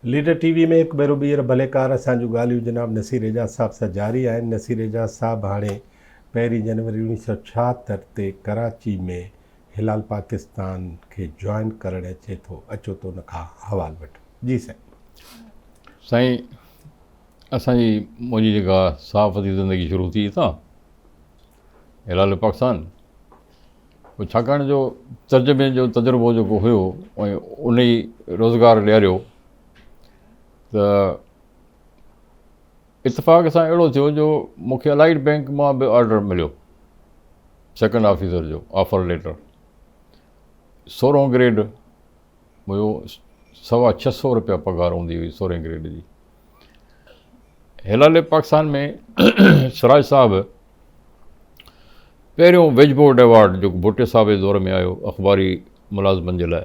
Leader ٽي V ۾ هڪ ڀيرو ٻيهر ڀليڪار اسان جون ڳالهيون جناب نصير اعجاز صاحب سان جاري آهن نصير اعجاز صاحب هاڻي پهرين جنوري 1976 تي ڪراچي ۾ هلال پاڪستان کي جوائن ڪرڻ اچي ٿو اچو ته ان کان حوال وٺون جي سائين. سائين اسان جي منهنجي جيڪا صحافتي زندگي شروع ٿي هتان هلال پاڪستان پوء ڇاڪاڻ جو ترجمي جو تجربو جيڪو هيو ۽ ان ئي روزگار ڏياريو ته اتفاق سان اهڙو ٿيو جو مون کي الائيڊ بئنڪ مان به آرڊر مليو سيڪنڊ آفيسر جو آفر ليٽر سورهون گريڊ هيو سوا ڇهه سو روپيا پگهار هوندي هئي سورهين گريڊ جي هلال پاڪستان ۾ سراج صاحب پهريون ويج بورڊ ايوارڊ جيڪو ڀٽي صاحب جي دور ۾ آيو اخباري ملازمن جي لاء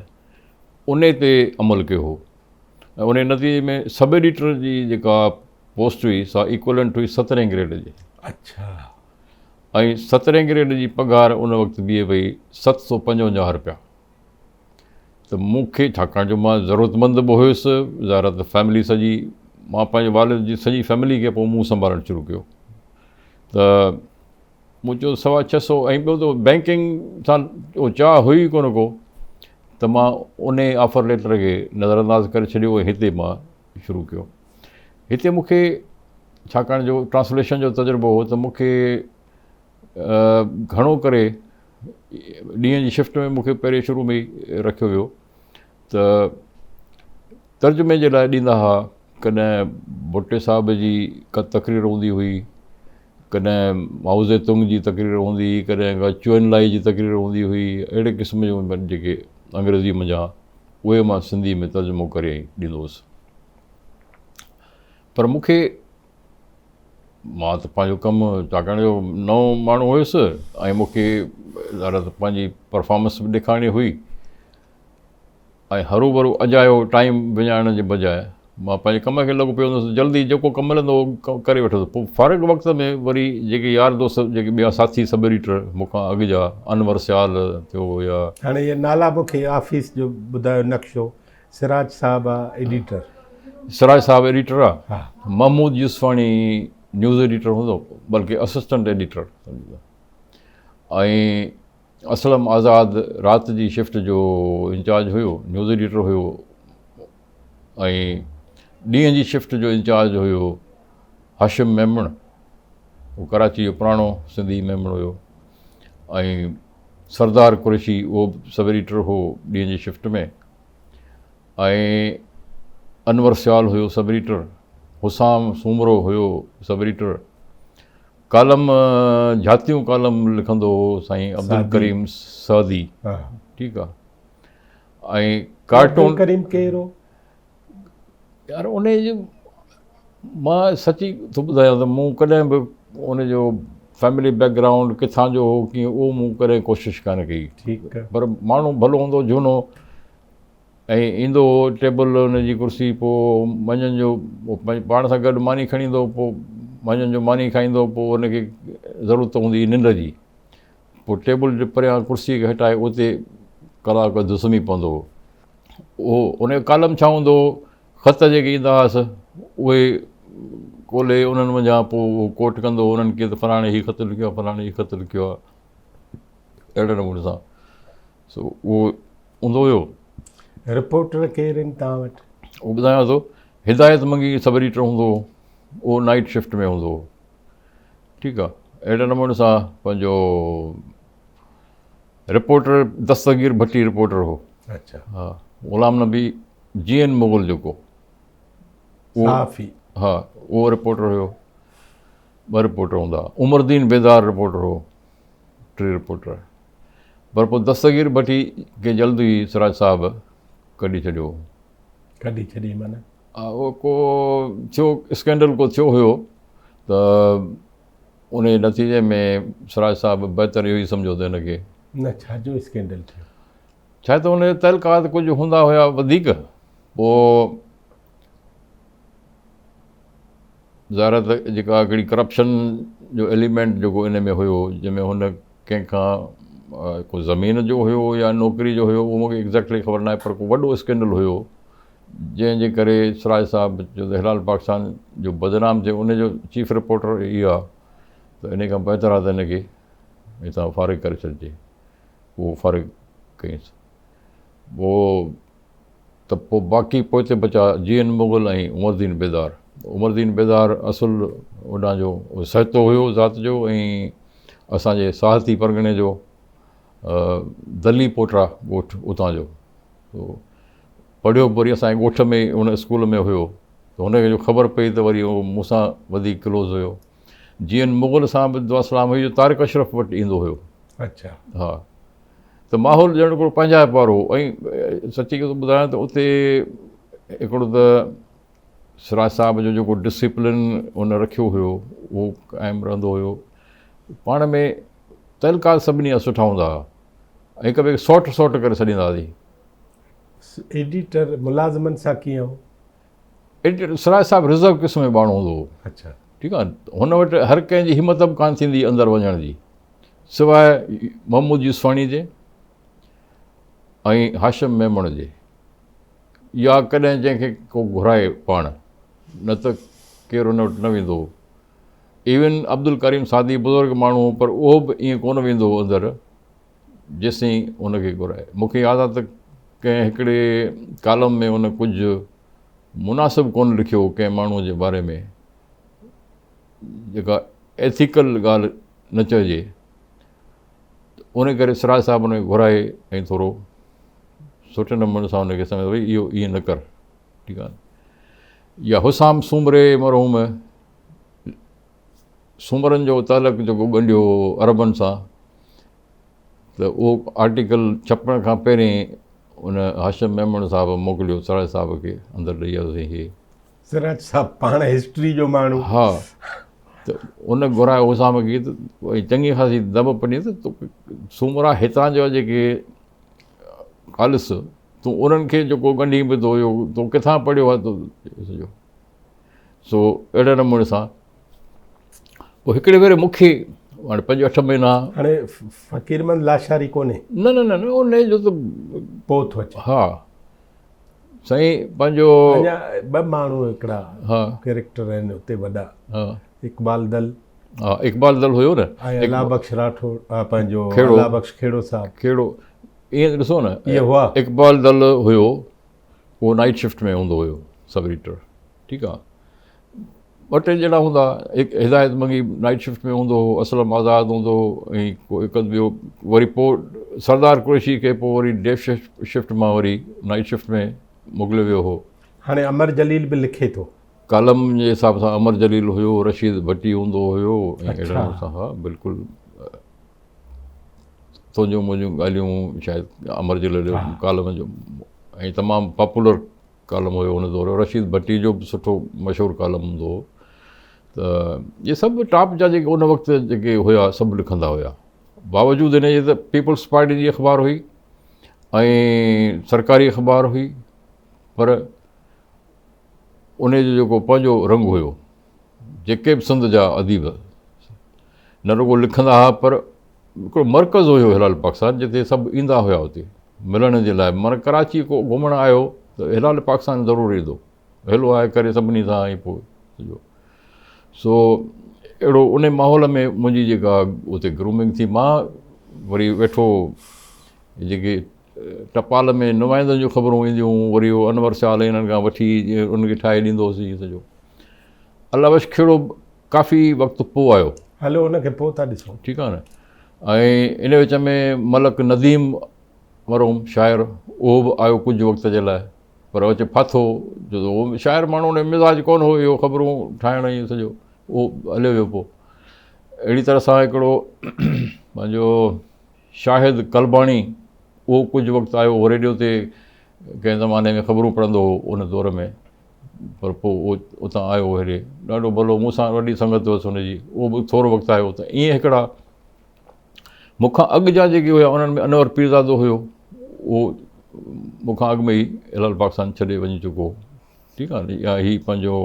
ان تي عمل ڪيو هو ۽ ان نتيجي ۾ سب ايڊيٽر جي جيڪا پوسٽ هئي سا ايڪولنٽ هئي سترهين گريڊ جي. اڇا. ۽ سترهين گريڊ جي پگهار ان وقت بيهي پئي 755 رپيا. ته مون کي ڇاڪاڻ جو مان ضرورتمند به هيس ظاهر آهي ته فيملي سڄي مان پنهنجي والد جي سڄي فيملي کي پوء مون سنڀالڻ شروع ڪيو ته مون چيو سوا ڇهه سو ۽ ٻيو ته بينڪنگ سان اهو چاهه هئي ئي ڪونه ڪو ته مان ان آفر ليٽر کي نظرانداز ڪري ڇڏيو ۽ هتي مان شروع ڪيو هتي مون کي ڇاڪاڻ جو ٽرانسليشن جو تجربو هو ته مون کي گهڻو ڪري ڏينهن جي شفٽ ۾ مون کي پهرين شروع ۾ ئي رکيو ويو ته ترجمي جي لاء ڏيندا هئا ڪڏهن ڀٽي صاحب جي ڪا تقرير هوندي هئي ڪڏهن مائوزي تنگ جي تقرير هوندي هئي ڪڏهن ڪا چوئن لائي جي تقرير هوندي هئي اهڙي قسم جون جيڪي انگريزي منجهان اهي مان سنڌي ۾ ترجمو ڪري ڏيندو هوس پر مون کي مان ته پنهنجو ڪم ڇاڪاڻ جو نئون ماڻهو هيس ۽ مون کي ذرا ته پنهنجي پرفارمنس به ڏيکارڻي هئي ۽ هروڀرو اجايو ٽائيم وڃائڻ جي بجاء مان پنهنجي ڪم کي لڳو پيو هوندس جلدي جيڪو ڪم ملندو هو ڪري وٺندو پوء فارغ وقت ۾ وري جيڪي يار دوست جيڪي ٻيا ساٿي سب ايڊيٽر مون کان اڳ جا انور سيال ٿيو يا هاڻي اهي نالا مون کي آفيس جو ٻڌايو نقشو سراج صاحب آ ايڊيٽر. سراج صاحب ايڊيٽر آ. محمود يوسفاڻي نيوز ايڊيٽر هوندو بلڪه اسسٽنٽ ايڊيٽر سمجهو ۽ اسلم آزاد رات جي شفٽ جو انچارج هيو نيوز ايڊيٽر هيو ۽ ڏينهن جي شفٽ جو انچارج هيو هاشم ميمڻ هو ڪراچي جو پراڻو سنڌي ميمڻ هيو ۽ سردار قريشي اهو به سب ايڊيٽر هو ڏينهن جي شفٽ ۾ ۽ انور سيال هيو سب ايڊيٽر، حسام سومرو هيو سب ايڊيٽر، ڪالم جھاتيون ڪالم لکندو هو سائين عبدالڪريم سعدي ٺيڪ آ ۽ ڪارٽون عبدالڪريم ڪير هو؟ يار ان جي مان سچي ٿو ٻڌايان ته مون ڪڏهن به ان جو فيملي بيڪ گرائونڊ ڪٿان جو هو ڪيئن اهو مون ڪڏهن ڪوشش ڪانه ڪئي ٺيڪ پر ماڻهو ڀلو هوندو جهونو ۽ ايندو هو ٽيبل ان جي ڪرسي پوء منجهند جو پاڻ سان گڏ ماني کڻي ايندو هو پوء منجهند جو ماني کائيندو هو پوء ان کي ضرورت هوندي هئي ننڊ جي پوء ٽيبل جي پريان ڪرسي کي هٽائي اتي ڪلاڪ اڌ سمهي پوندو هو. اهو ان جو ڪالم ڇا هوندو هو خط جيڪي ايندا هئس اهي کولي انهن منجهان پوء اهو ڪوٽ ڪندو هو انهن کي ته فلاڻي هي خط لکيو آهي فلاڻي هي خط لکيو آهي اهڙي نموني سان سو اهو هوندو هيو. رپورٽر ڪير آهن توهان وٽ؟ اهو ٻڌايان ٿو هدايت منگي سب ايڊيٽر هوندو هو اهو نائيٽ شفٽ ۾ هوندو هو. ٺيڪ آ اهڙي نموني سان پنهنجو رپورٽر دستگير ڀٽي رپورٽر هو اچھا ها غلام نبي جي اين مغل جيڪو صحافي ها اهو رپورٽر هيو ٻه رپورٽر هوندا عمر دين بيدار رپورٽر هو ٽي رپورٽر پر پوء دستگير ڀٽي کي جلد ئي سراج صاحب ڪڍي ڇڏيو ڪڍي ڇڏي معنی اهو ڪو ٿيو اسڪينڊل ڪو ٿيو هيو ته ان جي نتيجي ۾ سراج صاحب بهتر اهو ئي سمجهيو ته هن کي. نه ڇا جو اسڪينڊل ٿيو؟ ڇا ته ان جا تعلقات ڪجهه هوندا هيا وڌيڪ پوء ظاهر آهي ته جيڪا هڪڙي ڪرپشن جو ايليمينٽ جيڪو ان ۾ هيو جنهن ۾ هن ڪنهن کان ڪو زمين جو هيو يا نوڪري جو هيو اهو مونکي ايگزيڪٽلي خبر ناهي پر ڪو وڏو اسڪينڊل هيو. جنهن جي ڪري سراج صاحب چيو ته هلال پاڪستان جو بدنام ٿئي ان جو چيف رپورٽر اهو آهي ته ان کان بهتر آهي ته هن کي هتان فارغ ڪري ڇڏجي. اهو فارغ ڪيائينس. پوء ته پوء باقي پوئتي بچا جي اين مغل ۽ عمر دين بيدار. عمر دين بيدار اصل اوڏانهن جو سهتو هيو ذات جو ۽ اسان جي ساهتي پرڳڻي جو دلي پوٽا ڳوٺ اتان جو. پڙهيو به وري اسان جي ڳوٺ ۾ ئي ان اسڪول ۾ هيو ته هن کي جو خبر پئي ته وري هو مون سان وڌيڪ ڪلوز هيو. جي اين مغل سان به دعا سلام هئي جو طارق اشرف وٽ ايندو هيو. اڇا. ها ته ماحول ڄڻ هڪڙو پنهنجائپ وارو هو ۽ سچي ٿو ٻڌايان ته اتي هڪڙو ته سراج صاحب جو جيڪو ڊسيپلن ان رکيو هيو اهو قائم رهندو هيو. پاڻ ۾ تعلقات سڀني جا سٺا هوندا هئا ۽ هڪ ٻئي کي سئوٽ سئوٽ ڪري سڏيندا هئاسين. ايڊيٽر ملازمن سان ڪيئن هو؟ ايڊيٽر سراج صاحب رزرو قسم جو ماڻهو هوندو هو. اڇا. ٺيڪ آهي هن وٽ هر ڪنهن جي همت به ڪانه ٿيندي اندر وڃڻ جي سواء محمود يوسفاڻي جي ۽ هاشم ميمڻ جي يا ڪڏهن جنهن کي ڪو گهرائي پاڻ نه ته ڪير هن وٽ نه ويندو هو. ايون عبدالڪريم سعدي بزرگ ماڻهو هو پر اهو به ائين ڪونه ويندو هو اندر جيسين ان کي گهرائي. مون کي ياد آهي ته ڪنهن هڪڙي ڪالم ۾ ان ڪجهه مناسب ڪونه لکيو هو ڪنهن ماڻهوء جي باري ۾ جيڪا ايٿيڪل ڳالهه نه چئجي ته ان ڪري سراج صاحب ان کي گهرائي ۽ ٿورو سٺي نموني سان ان کي سمجهايو ڀئي اهو ائين نه ڪر ٺيڪ آهي يا حسام سومري مرحوم سومرن جو تعلق جيڪو ڳنڍيو هو عربن سان ته اهو آرٽيڪل ڇپڻ کان پهرين ان هاشم ميمڻ صاحب موڪليو سراج صاحب کي اندر ڏئي آيو سائين هي سراج صاحب پاڻ هسٽري جو ماڻهو ها ته ان گهرايو حسام کي ته چڱي خاصي دم پني ته سومرا هتان جا جيڪي خالص تون انهن کي جيڪو ڳنڍين به ٿو اهو تو ڪٿان پڙهيو آهي تو سڄو سو اهڙي نموني سان پوء هڪڙي ڀيري مون کي هاڻي پنج اٺ مهينا هاڻي فقير مند لاشاري ڪونهي نه نه نه نه ان جو ته پوء ٿو اچي ها سائين پنهنجو اڃا ٻه ماڻهو هڪڙا ها ڪيريڪٽر آهن اتي وڏا ها اقبال دل ها اقبال دل هيو نه ۽ الله بخش راٺوڙ پنهنجو الله بخش کهڙو صاحب کهڙو ائين ڏسو نه اهي هئا اقبال دل هيو اهو نائيٽ شفٽ ۾ هوندو هيو سب ايڊيٽر ٺيڪ آ ٻه ٽي ڄڻا هوندا هڪ هدايت منگي نائيٽ شفٽ ۾ هوندو هو اسلم آزاد هوندو هو ۽ ڪو هڪ اڌ ٻيو وري پوء سردار قريشي کي پوء وري ڊي شفٽ مان وري نائيٽ شفٽ ۾ موڪليو ويو هو. هاڻي امر جليل به لکي ٿو. ڪالم جي حساب سان امر جليل هيو، رشيد ڀٽي هوندو هيو ۽ اهڙي نموني سان ها بلڪل تنهنجون منهنجون ڳالهيون شايد امر جليل جو ڪالم جو ۽ تمام پاپولر ڪالم هيو ان دور جو رشيد ڀٽي جو به سٺو مشهور ڪالم هوندو هو ته اهي سڀ ٽاپ جا جيڪي ان وقت جيڪي هيا سڀ لکندا هيا باوجود ان جي ته پيپلز پارٽي جي اخبار هئي ۽ سرڪاري اخبار هئي پر ان جو جيڪو پنهنجو رنگ هيو جيڪي به سنڌ جا اديب نه رڳو لکندا هئا پر هڪڙو مرڪز هيو هلال پاڪستان جتي سڀ ايندا هيا اتي ملڻ جي لاء معنيٰ ڪراچي ڪو گهمڻ آيو ته هلال پاڪستان ضرور ايندو هلو آء ڪري سڀني سان ۽ پوء سڄو سو اهڙو ان ماحول ۾ منهنجي جيڪا اتي گرومنگ ٿي مان وري ويٺو جيڪي ٽپال ۾ نمائندن جون خبرون اينديون هيون وري اهو انور سيال انهن کان وٺي انهن کي ٺاهي ڏيندو هوس سڄو الله بخش کهڙو ڪافي وقت پوء آيو. هلو ان کي پوء ٿا ڏسون. ٺيڪ آهي نه ۽ ان وچ ۾ ملڪ نديم مرحوم شاعر اهو به آيو ڪجهه وقت جي لاء پر اچي ڦاٿو جو اهو شاعر ماڻهو ان جو مزاج ڪونه هو اهو خبرون ٺاهڻ ۽ سڄو اهو هليو ويو پوء اهڙي طرح سان هڪڙو پنهنجو شاهد قلباڻي اهو ڪجهه وقت آيو اهو ريڊيو تي ڪنهن زماني ۾ خبرون پڙهندو هو ان دور ۾ پر پوء اهو اتان آيو هيڏي ڏاڍو ڀلو مون سان وڏي سنگت هئس هن جي اهو به ٿورو وقت آيو ته ائين هڪڙا مون کان اڳ جا جيڪي هيا انهن ۾ انور پيرزادو هيو اهو مون کان اڳ ۾ ئي هلال پاڪستان ڇڏي وڃي چڪو هو ٺيڪ آهي نه يا هي پنهنجو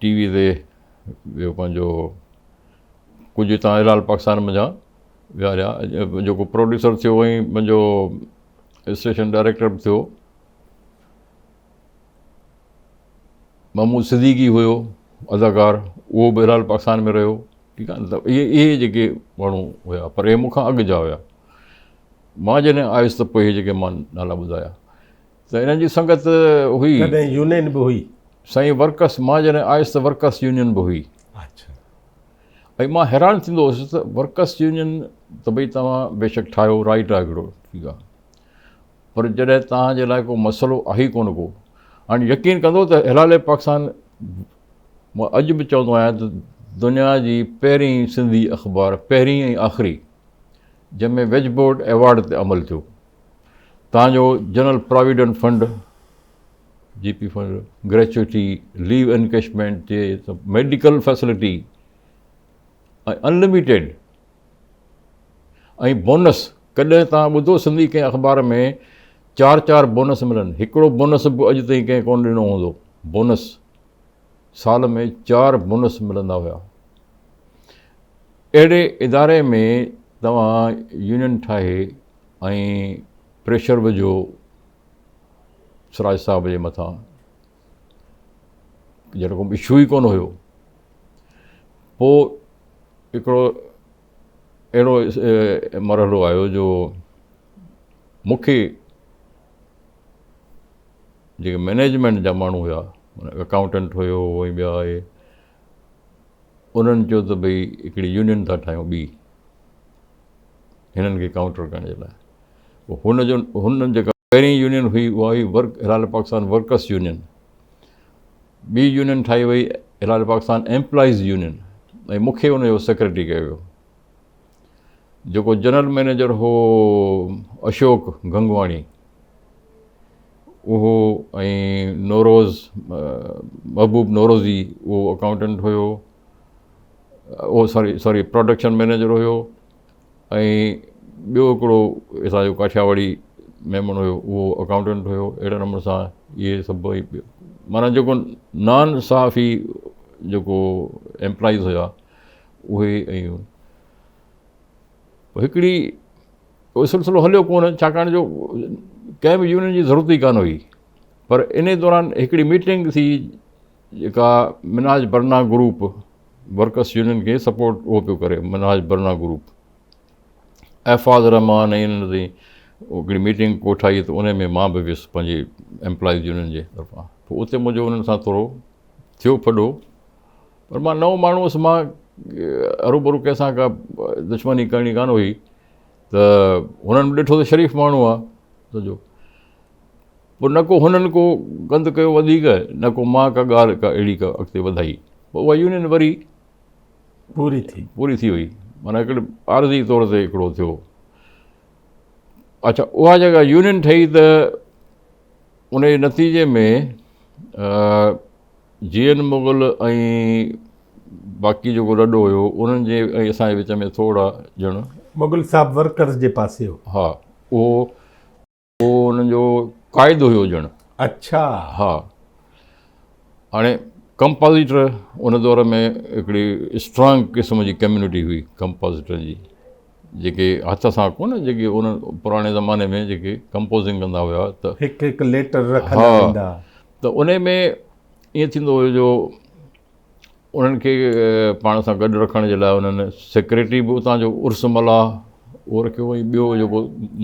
ٽي وي تي ٻيو پنهنجو ڪجهه هتان هلال پاڪستان منجهان ويا هليا جيڪو پروڊيوسر ٿيو ۽ پنهنجو اسٽيشن ڊائريڪٽر به ٿيو. محمود صديقي هيو اداڪار اهو به هلال پاڪستان ۾ رهيو ٺيڪ آهي نه ته اهي اهي جيڪي ماڻهو هيا پر اهي مون کان اڳ جا هيا مان جڏهن آيس ته پوء اهي جيڪي مان نالا ٻڌايا ته انهن جي سنگت هئي. تڏهن يونين به هئي. سائين ورڪس مان جڏهن آيس ته ورڪس يونين به هئي. اڇا. ۽ مان حيران ٿيندو هوس ته ورڪس يونين ته ڀئي توهان بيشڪ ٺاهيو رائيٽ آهي هڪڙو ٺيڪ آهي پر جڏهن توهان جي لاء ڪو مسئلو آهي ئي ڪونه ڪو هاڻي يقين ڪندو ته هلال پاڪستان مان اڄ به چوندو آهيان ته دنيا جي پهرين سنڌي اخبار پهرين ۽ آخري جنهن ۾ ويج بورڊ ايوارڊ تي عمل ٿيو تان جو general provident fund G P fund gratuity leave encashment جي ميڊيڪل فيسلٽي ۽ انلميٽيڊ ۽ بونس ڪڏهن توهان ٻڌو سنڌي ڪنهن اخبار ۾ چار چار بونس ملن هڪڙو بونس به اڄ تائين ڪنهن ڪونه ڏنو هوندو بونس سال ۾ چار بونس ملندا هيا اهڙي اداري ۾ توهان يونين ٺاهي ۽ پريشر وجهو سراج صاحب جي مٿان جهڙو ڪو اشو ئي ڪونه هيو پوء هڪڙو اهڙو مرحلو آيو جو مون کي جيڪي مئنيجمينٽ جا ماڻهو هيا اڪائونٽنٽ هيو ۽ ٻيا اهي انهن چيو ته ڀئي هڪڙي يونين ٿا ٺاهيون ٻي هنن کي ڪائونٽر ڪرڻ جي لاء پوء هن جو هن جيڪا پهرين يونين هئي اها هئي work Hilal Pakistan workers union ٻي يونين ٺاهي وئي هلال پاڪستان ايمپلائيز يونين ۽ مون کي ان جو سيڪريٽري ڪيو ويو جيڪو جنرل مئنيجر هو اشوڪ گنگواڻي اهو ۽ نوروز محبوب نوروزي اهو اڪائونٽنٽ هيو اهو ساري ساري پروڊڪشن مئنيجر هيو ۽ ٻيو هڪڙو اسان جو ڪاٺياواڙي ميمڻ هيو اهو اڪائونٽنٽ هيو اهڙي نموني سان اهي سڀ معنيٰ جيڪو نان صحافي جيڪو ايمپلائيز هيا اهي ۽ هڪڙي اهو سلسلو هليو ڪونه ڇاڪاڻ جو ڪنهن به يونين جي ضرورت ئي ڪانه هئي پر ان دوران هڪڙي ميٽنگ ٿي جيڪا منهاج برنا گروپ ورڪرس يونين کي سپورٽ اهو پيو ڪري منهاج برنا گروپ احفاظ الرحمان ۽ انهن تي هڪڙي ميٽنگ ڪوٺائي ته ان ۾ مان به ويس پنهنجي ايمپلائيز يونين جي طرفان پوء اتي منهنجو انهن سان ٿورو ٿيو ڦڏو پر مان نئون ماڻهو هوس مان هروڀرو ڪنهن سان ڪا دشمني ڪرڻي ڪانه هئي ته هنن به ڏٺو ته شريف ماڻهو آهي سمجهو پوء نه ڪو هنن ڪو گند ڪيو وڌيڪ نه ڪو مان ڪا ڳالهه ڪا اهڙي ڪا اڳتي وڌائي پوء اها يونين وري پوري ٿي پوري ٿي وئي معنيٰ هڪڙي عارضي طور تي هڪڙو ٿيو اڇا اها جيڪا يونين ٺهي ته ان جي نتيجي ۾ جي اين مغل ۽ باقي جيڪو لڏو هيو انهن جي ۽ اسان جي وچ ۾ ٿورا ڄڻ مغل صاحب ورڪرز جي پاسي هو ها اهو اهو انهن جو قائد هيو ڄڻ. اڇا. ها هاڻي ڪمپازيٽر ان دور ۾ هڪڙي اسٽرانگ قسم جي ڪميونٽي هئي ڪمپازيٽرن جي جيڪي هٿ سان ڪونه جيڪي ان پراڻي زماني ۾ جيڪي ڪمپوزنگ ڪندا هيا ته هڪ هڪ ليٽر رکندا ويندا ته ان ۾ ائين ٿيندو هيو جو انهن کي پاڻ سان گڏ رکڻ جي لاء انهن سيڪريٽري به اتان جو عرس ملاح اهو رکيو ۽ ٻيو جيڪو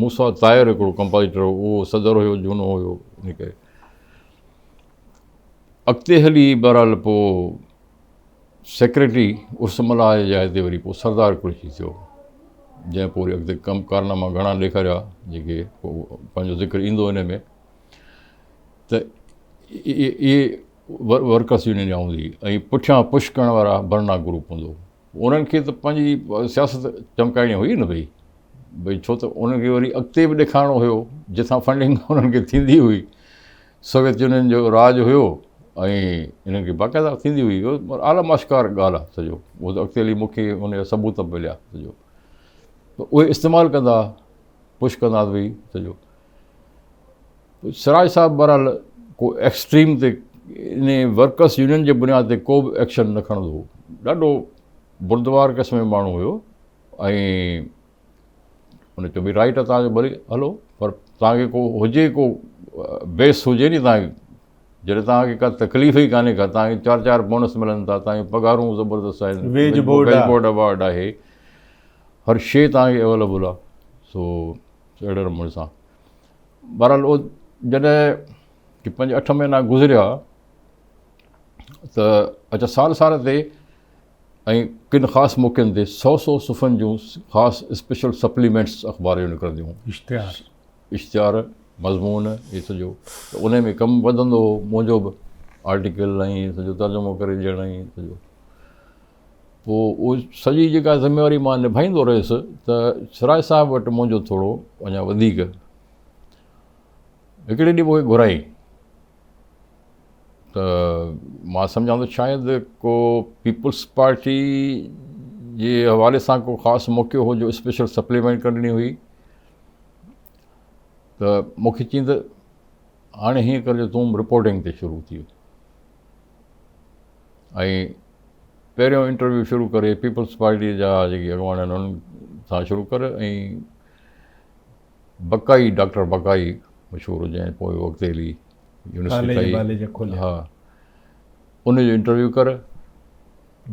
موسيٰ طاهر هڪڙو ڪمپازيٽر هو اهو صدر هيو جهونو هيو ان ڪري اڳتي هلي بهرحال پوء سيڪريٽري عرس ملاح جي جاء تي وري پوء سردار قريشي ٿيو جنهن پوء وري اڳتي ڪم ڪارناما گهڻا ڏيکاريا جيڪي پوء پنهنجو ذڪر ايندو ان ۾ ته اهي ورڪرس يونين جا هوندي ۽ پٺيان پش ڪرڻ وارا برنا گروپ هوندو هو انهن کي ته پنهنجي سياست چمڪائڻي هئي نه ڀئي ڀئي ڇو ته انهن کي وري اڳتي به ڏيکارڻو هيو جتان فنڊنگ انهن کي ٿيندي هئي سوويت يونين جو راڄ هيو ۽ انهن کي باقاعده ٿيندي هئي عالم آشڪار ڳالهه آهي سڄو اهو ته اڳتي هلي مون کي ان جا ثبوت به مليا سڄو ته اهي استعمال ڪندا پش ڪندا ڀئي سڄو سراج صاحب بهرحال ڪو ايڪسٽريم تي ان ورڪرس يونين جي بنياد تي ڪو به ايڪشن نه کڻندو هو ڏاڍو بردبار قسم جو ماڻهو هيو ۽ ان چيو ڀئي رائٽ آهي توهان جو ڀلي هلو پر توهان کي ڪو هجي ڪو بيس هجي ني توهان کي جڏهن توهان کي ڪا تڪليف ئي ڪانهي ڪا، توهان کي چار چار بونس ملن ٿا، توهان جون پگهارون زبردست آهن، wage board wage board award آهي، هر شيء توهان کي اويليبل آهي. سو اهڙي نموني سان بهرحال اهو جڏهن ڪي پنج اٺ مهينا گذريا ته اڇا سال سال تي ۽ ڪن خاص موقعن تي سو سو صفحن جون خاص اسپيشل سپليمينٽس اخبار جون نڪرنديون هيون، اشتهار، اشتهار، مضمون هي سڄو ته ان ۾ ڪم وڌندو هو منهنجو به آرٽيڪل ۽ سڄو ترجمو ڪري ڏيڻ ۽ سڄو پوء اهو سڄي جيڪا ذميواري مان نڀائيندو رهيس ته سراج صاحب وٽ منهنجو ٿورو اڃا وڌيڪ هڪڙي ڏينهن مونکي گهرائين ته مان سمجهان ٿو شايد ڪو پيپلز پارٽي جي حوالي سان ڪو خاص موقعو هو جو اسپيشل سپليمينٽ ڪڍڻي هئي ته مونکي چيائين ته هاڻي هيئن ڪر جو تون رپورٽنگ تي شروع ٿي وڃ ۽ پهريون انٽرويو شروع ڪري پيپلز پارٽي جا جيڪي اڳواڻ آهن انهن سان شروع ڪر ۽ بقائي ڊاڪٽر بقائي مشهور جنهن پوء اڳتي هلي يونيورسٽي ٺاهي ها ان جو انٽرويو ڪر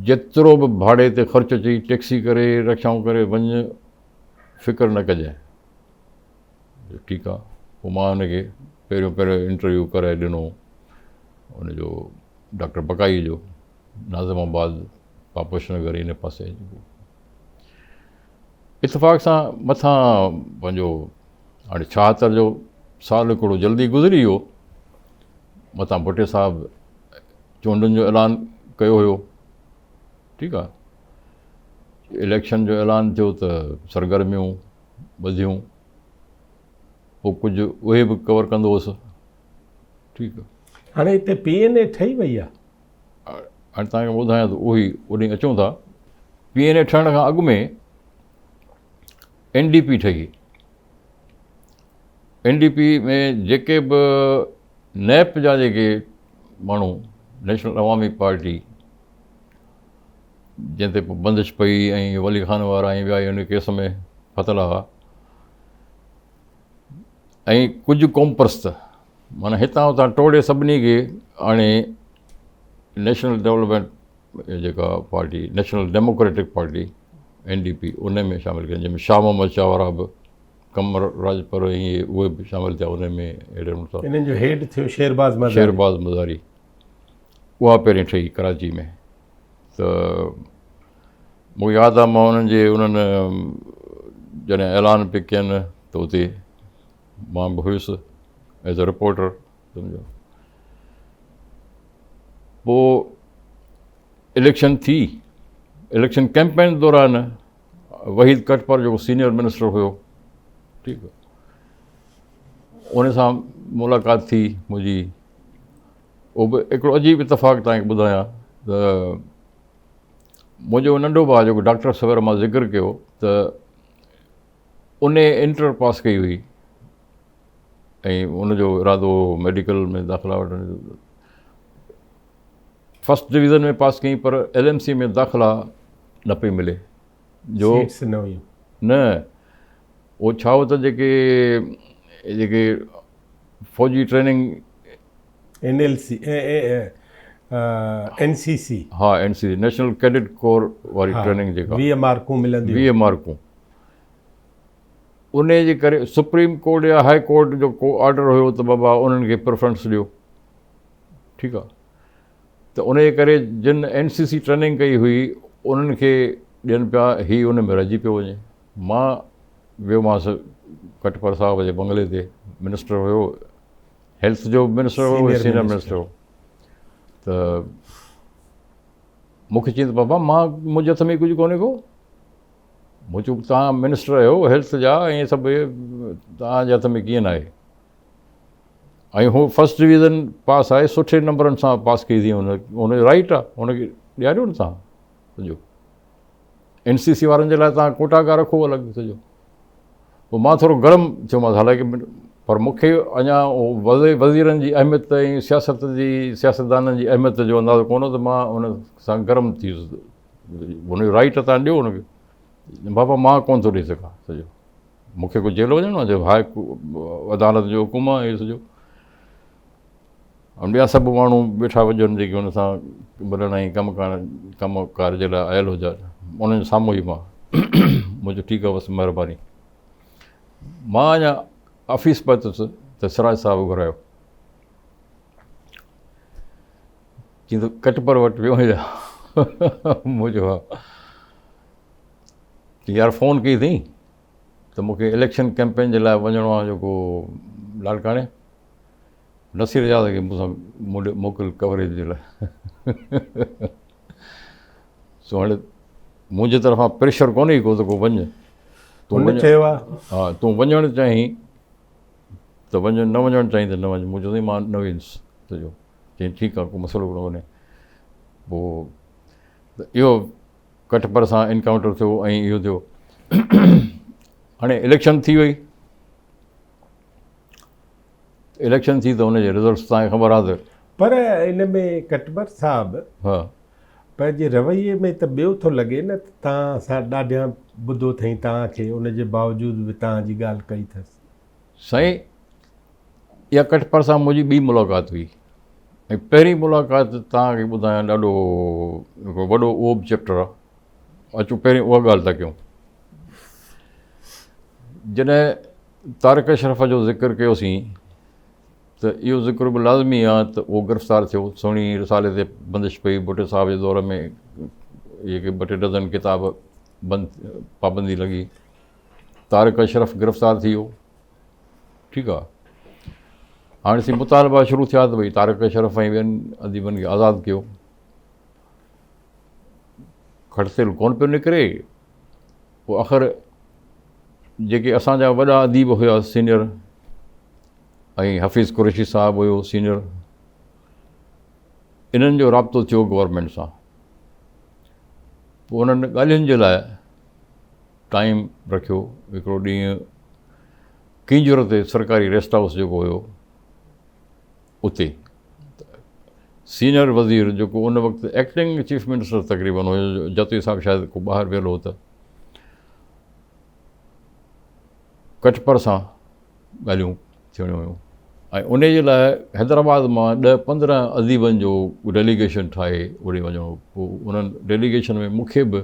جيترو به ڀاڙي تي خرچ اچي ٽيڪسي ڪري رڪشائون ڪري وڃ فڪر نه ڪجانء ٺيڪ آ پوء مان ان کي پهريون پهريون انٽرويو ڪرائي ڏنو ان جو ڊاڪٽر بقائي جو ناظم آباد پاپوش نگر ان پاسي اتفاق سان مٿان پنهنجو هاڻي ڇاهتر جو سال هڪڙو جلدي گذري ويو مٿان ڀٽي صاحب چونڊن جو اعلان ڪيو هيو ٺيڪ آ اليڪشن جو اعلان ٿيو ته سرگرميون وڌيون پوء ڪجهه اهي به ڪور ڪندو هوس ٺيڪ آ. هاڻي هتي پي اين اي ٺهي وئي آ. هاڻي توهان کي ٻڌايان ٿو اهو ئي اوڏي اچون ٿا. پي اين اي ٺهڻ کان اڳ ۾ اين ڊي پي ٺهي. اين ڊي پي ۾ جيڪي به نيپ جا جيڪي ماڻهو نيشنل عوامي پارٽي جنهن تي پوء بندش پئي ۽ ولي خان وارا ۽ ٻيا ان ڪيس ۾ ڦاٿل هئا ۽ ڪجهه قومپرست معنيٰ هتان هتان ٽوڙي سڀني کي آڻي نيشنل ڊولپمينٽ جيڪا party national democratic party N D P ان ۾ شامل ڪيا جنهن ۾ شاهه محمد شاهه وارا به قمر راڄپر ۽ اهي به شامل ٿيا ان ۾ اهڙي نموني سان انهن جو هيڊ ٿيو شيرباز مزاري شيرباز مزاري اها پهرين ٺهي ڪراچي ۾ ته مون کي ياد آهي مان انهن جي انهن جڏهن اعلان پئي ڪين ته اتي مان به هيس ايز اي رپورٽر سمجهو پوء اليڪشن ٿي اليڪشن ڪيمپين دوران وحيد ڪٽپر جيڪو سينئر منسٽر هيو ٺيڪ ان سان ملاقات ٿي منهنجي اهو به هڪڙو عجيب اتفاق توهان کي ٻڌايان ته منهنجو ننڍو ڀاء جيڪو ڊاڪٽر سوير مان ذڪر ڪيو ته ان انٽر پاس ڪئي هئي ۽ ان جو ارادو هو ميڊيڪل ۾ داخلا وٺڻ جو فرسٽ ڊويزن ۾ پاس ڪيائين پر ايل ايم سي ۾ داخلا نه پئي ملي جو سيٽس نه هيون نه اهو ڇا هو ته جيڪي جيڪي فوجي training N L C N C C ها N C C national cadet corps واري ٽريننگ جيڪا 20 مارڪون ملنديون 20 مارڪون ان جي ڪري سپريم ڪورٽ يا هاء ڪورٽ جو ڪو آرڊر هيو ته بابا انهن کي پريفرنس ڏيو ٺيڪ آ ته ان جي ڪري جن اين سي سي ٽريننگ ڪئي هئي انهن کي ڏين پيا هي ان ۾ رهجي پيو وڃي مان ويومانس ڪٽپر صاحب جي بنگلي تي منسٽر هيو هيلٿ جو منسٽر هو سينئر منسٽر هو ته مون کي چيائين ته بابا مان منهنجي هٿ ۾ ڪجهه ڪونهي ڪو مون چيو توهان منسٽر آهيو هيلٿ جا ۽ سڀ توهان جي هٿ ۾ ڪيئن آهي ۽ هو فرسٽ ڊويزن پاس آهي سٺي نمبرن سان پاس ڪئي اٿئي هن هن جو رائٽ آهي هن کي ڏياريو نه توهان سمجهو اين سي سي وارن جي لاء توهان ڪوٽا ڪا رکو الڳ سڄو پوء مان ٿورو گرم ٿيومانس حالانڪه پر مون کي اڃا وزيرن جي اهميت ۽ سياست جي سياستدانن جي اهميت جو اندازو ڪونه هو ته مان ان سان گرم ٿي ويس هن جو رائٽ تان ڏيو هن کي بابا مان ڪونه ٿو ڏئي سگهان سڄو مون کي ڪو جيل وڃڻو آهي هاء عدالت جو حڪم آهي سڄو. ۽ ٻيا سڀ ماڻهو ويٺا هجن جيڪي هن سان ملڻ ۽ ڪم ڪرڻ ڪم ڪار جي لاء آيل هجن انهن جي سامهون ئي مان مون چيو ٺيڪ آهي بس مهرباني مان اڃا آفيس پهتس ته سراج صاحب گهرايو چي ته ڪٽپر وٽ ويو آهيان مون چيو ها يار فون ڪئي اٿئي ته مونکي اليڪشن ڪيمپين جي لاء وڃڻو آهي جيڪو لاڙڪاڻي نصير اياز کي مون سان مون ڏي موڪل ڪوريج جي لاء سو هاڻي منهنجي طرفان پريشر ڪونهي ڪو ته ڪو وڃ تون هن چيو آهي ها تون وڃڻ چاهين ته وڃ نه وڃڻ چاهين ته نه وڃ مون چيو سائين مان نه ويندس چيو چيائين ٺيڪ آهي ڪو مسئلو ڪونهي پوء اهو ڪٽپر سان انڪائونٽر ٿيو ۽ اهو ٿيو هاڻي اليڪشن ٿي وئي اليڪشن ٿي ته ان جي رزلٽس تان کي خبر آ ته پر ان ۾ ڪٽپر صاحب ها پنهنجي رويي ۾ ته ٻيو ٿو لڳي نه ته تان سان ڏاڍيان ٻڌو اٿئي تان کي ان جي باوجود به تان جي ڳالهه ڪئي اٿس. سائين اها ڪٽپر سان منهنجي ٻي ملاقات هئي ۽ پهرين ملاقات توهان کي ٻڌايان ڏاڍو هڪڙو وڏو اهو به چيپٽر آهي اچو پهرين اها ڳالهه ٿا ڪيون جڏهن طارق اشرف جو ذڪر ڪيوسين ته اهو ذڪر به لازمي آهي ته اهو گرفتار ٿيو سهڻي رسالي تي بندش پئي ڀٽي صاحب جي دور ۾ جيڪي ٻه ٽي ڊزن ڪتاب بند پابندي لڳي طارق اشرف گرفتار ٿي ويو ٺيڪ آ هاڻي سي مطالبا شروع ٿيا ته ڀئي طارق اشرف ۽ ٻين اديبن کي آزاد ڪيو کٽ تيل ڪون پيو نڪري پوء آخر جيڪي اسان جا وڏا اديب هيا سينئر ۽ حفيظ قريشي صاحب هيو سينئر انهن جو رابطو ٿيو گورنمينٽ سان پوء انهن ڳالهين جي لاء ٽائيم رکيو هڪڙو ڏينهن ڪينجهر تي سرڪاري ريسٽ هائوس جيڪو هيو اتي سينئر وزير جيڪو ان وقت ايڪٽنگ چيف منسٽر تقريبن هيو جتوئي صاحب شايد ڪو ٻاهر ويل هو ته ڪٽپر سان ڳالهيون ٿيڻيون هيون ۽ ان جي لاء حيدرآباد مان ڏهه پندرهن اديبن جو ڊيليگيشن ٺاهي اوڏي وڃڻو پوء انهن ڊيليگيشن ۾ مون کي به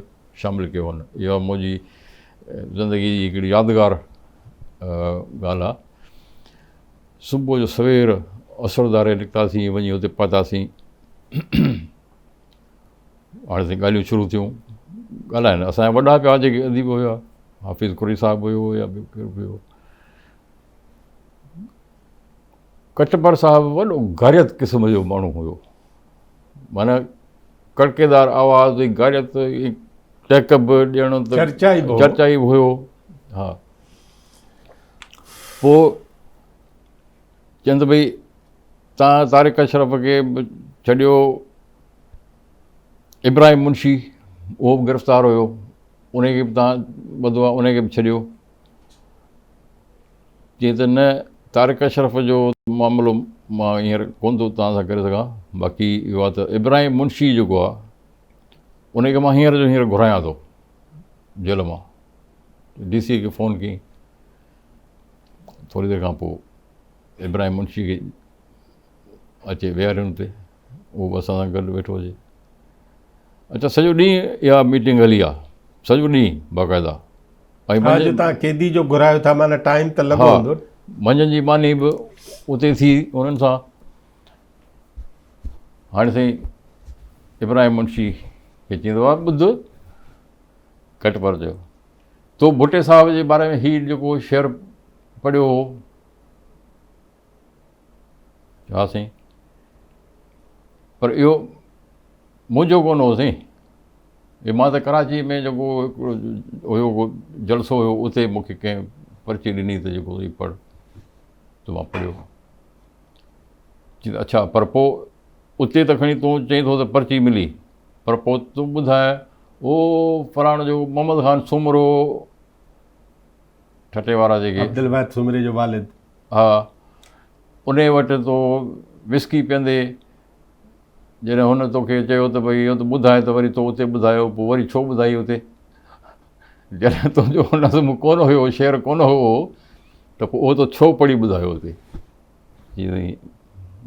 شامل ڪيو هن اها منهنجي زندگي جي هڪڙي يادگار ڳالهه آهي صبح جو سوير اسر ڌاري نڪتاسين وڃي اتي پهتاسين هاڻي سائين ڳالهيون شروع ٿيون ڳالهائن اسان جا وڏا پيا جيڪي اديب هيا حافظ قري صاحب هيو يا ٻيو ڪير به هيو ڪٽپر صاحب وڏو غاريت قسم جو ماڻهو هيو معنيٰ ڪڙڪيدار آواز ۽ غاريت ٽهڪ به ڏيڻ ته چرچائي به چرچائي به هيو ها پوء چون ته ڀئي تان طارق اشرف کي به ڇڏيو ابراهيم منشي اهو به گرفتار هيو ان کي به تان ٻڌو آهي ان کي به ڇڏيو چيائين ته نه طارق اشرف جو معاملو مان هينئر ڪونه ٿو توهان سان ڪري سگهان باقي اهو آهي ته ابراهيم منشي جيڪو آهي ان کي مان هينئر جو هينئر گهرايان ٿو جيل مان ڊي سي کي فون ڪئي ٿوري دير کان پوء ابراهيم منشي کي اچي ويهاريون اتي اهو به اسان سان گڏ ويٺو هجي اڇا سڄو ڏينهن اها ميٽنگ هلي آ سڄو ڏينهن باقاعده ۽ ها جو تان قيدي جو گهرايو ٿا معنی ٽائيم ته لڳو هوندو منجهند جي ماني به اتي ٿي انهن سان هاڻي سائين ابراهيم منشي کي چيندو آ ٻڌ ڪٽ پر چيو تو ڀٽي صاحب جي باري ۾ هي جيڪو شعر پڙهيو هو ها سائين پر اهو منهنجو ڪونه هو سائين هي مان ته ڪراچي ۾ جيڪو هڪڙو هيو ڪو جلسو هيو اتي مون کي ڪنهن پرچي ڏني ته جيڪو هي پڙهه ته مان پڙهيو چي ته اڇا پر پوء اتي ته کڻي تون چئين ٿو ته پرچي ملي پر پوء تون ٻڌاء او فلاڻو جو محمد خان سومرو ٺٽي وارا جيڪي عبدالواحد سومري جو والد ها انهي وٽ تو وسڪي پيئندي جڏهن هن توکي چيو ته ڀئي اهو ته ٻڌاء ته وري تو اتي ٻڌايو پوء وري ڇو ٻڌائي اتي جڏهن تنهنجو نظم ڪونه هيو شعر ڪونه هو ته پوء اهو تو ڇو پڙهي ٻڌايو اتي جي سائين